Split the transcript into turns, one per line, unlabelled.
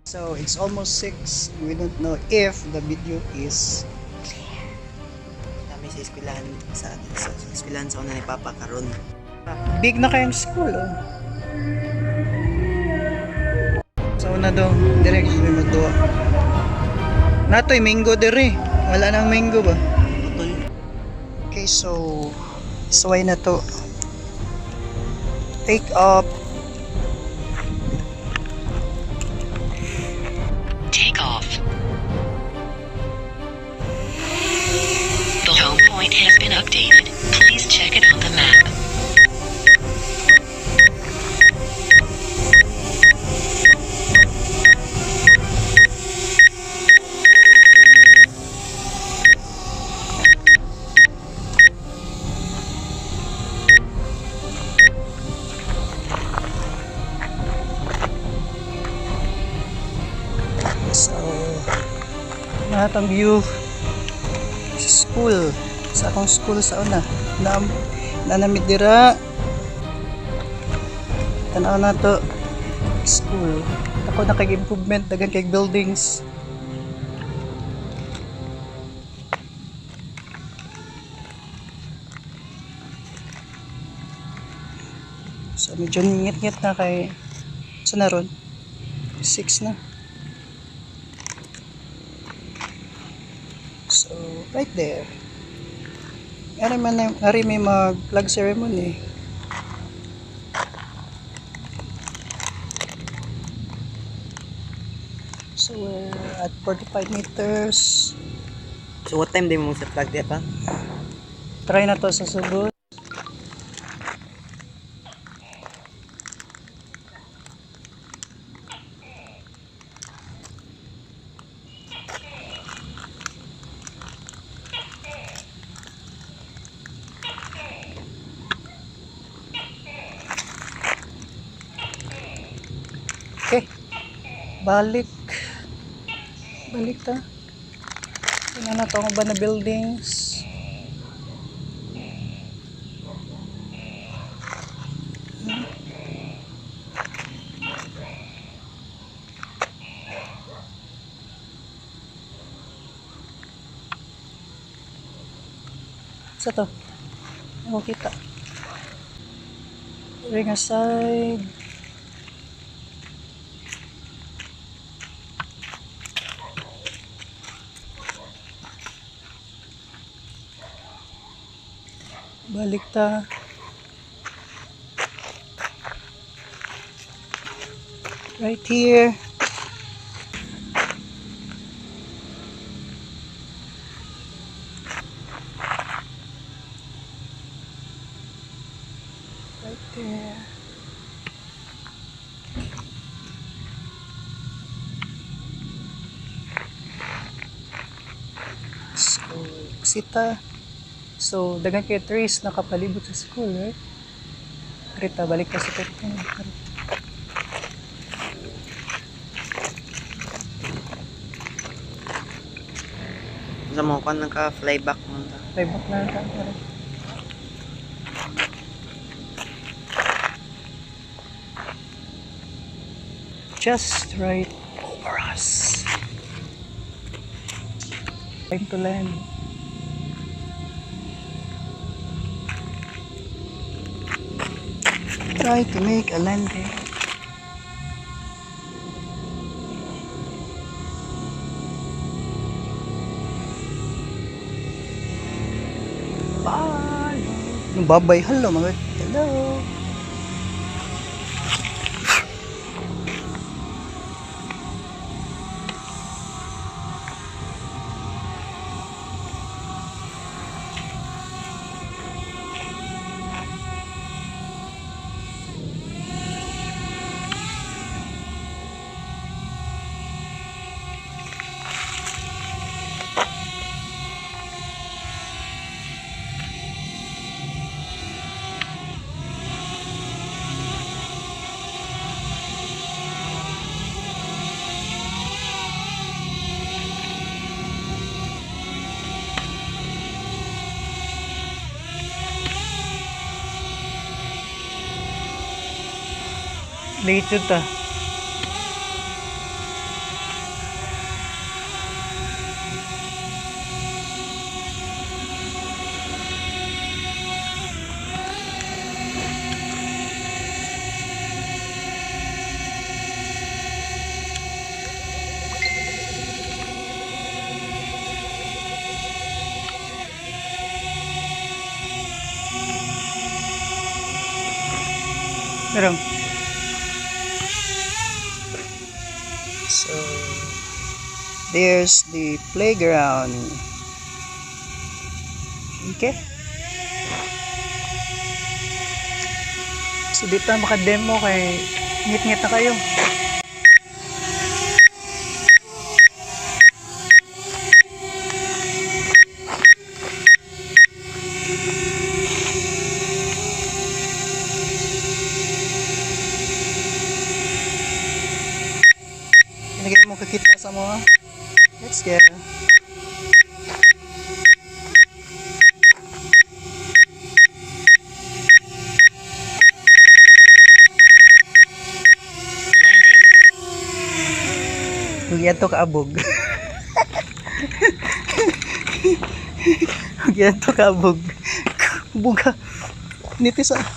So it's almost 6. We don't know if the video is
Kami sa eskwelahan sa una ni Papa karon.
big na kayong school. Oh. So na daw, direct kami magduwa. Natoy mango dire. Wala nang mango ba?
Putol.
Okay, so isway na to. Take up.
Take off. The home point has been updated. Please check it on the map.
So, nahatang view sa school. Sa akong school sa una. Nanamit dira. Tanaw na to. School. Ako nakag-improvement. Dagan kay buildings. So, medyo ngit-ngit na kay sa naron. 6 na. So, right there. Ari may mag-flag ceremony. So, we're at 45 meters.
So what time din mo sa flag dia pa?
Try na to sa subot. Okay. Balik ta. Tingnan na to ba na buildings. Sa to. Ako kita. Ring aside. Balik ta. Right here. Right there. So, sita. So, dagan kay trees nakapalibot sa school, right? Rita, balik ka sa pito.
Sa mo kan naka flyback mo ta.
Playbook na ka. Just right over us. Time to land. Try to make a landing. Bye. Bye-bye. Hello mga. Hello. Late ta. Meron. So, there's the playground. Okay. So, dito na maka-demo kay ngit-ngit na kayo. Pinagay mo kakita sa mga. Let's go.
Landing.
Huwag to kaabog. Huwag to kaabog. Buga. Nitis ah.